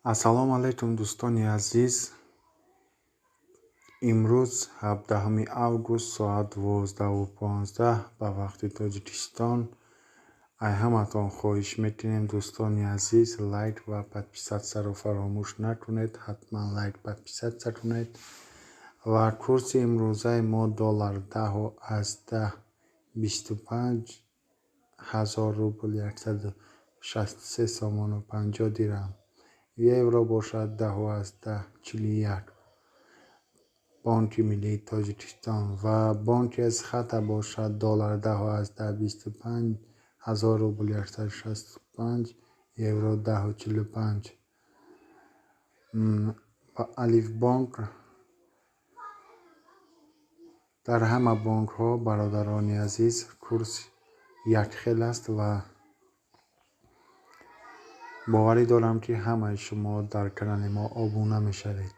Ассалому алайкум, дӯстони азиз. Имрӯз, 17 август, соат 12:15 ба вақти Тоҷикистон. Ай ҳаматон хоҳиш мекунем, дӯстони азиз, лайк ва подписаться-ро фаромӯш накунед. Ҳатман лайк, подписаться кунед. Ва курси имрӯзаи мо: доллар 10,25 ҳазор рубл 163 сомону 50 дирам, евро бошад 10,41. Бонки Миллии Тоҷикистон ва бонки Эсхата бошад, доллар 10,25 ҳазор рубл 165, евро 10,45. Алифбонк, дар ҳама бонкҳо, бародарони азиз, курс якхел аст ва боварӣ дорам, ки ҳамаи шумо дар канали мо обуна мешавед.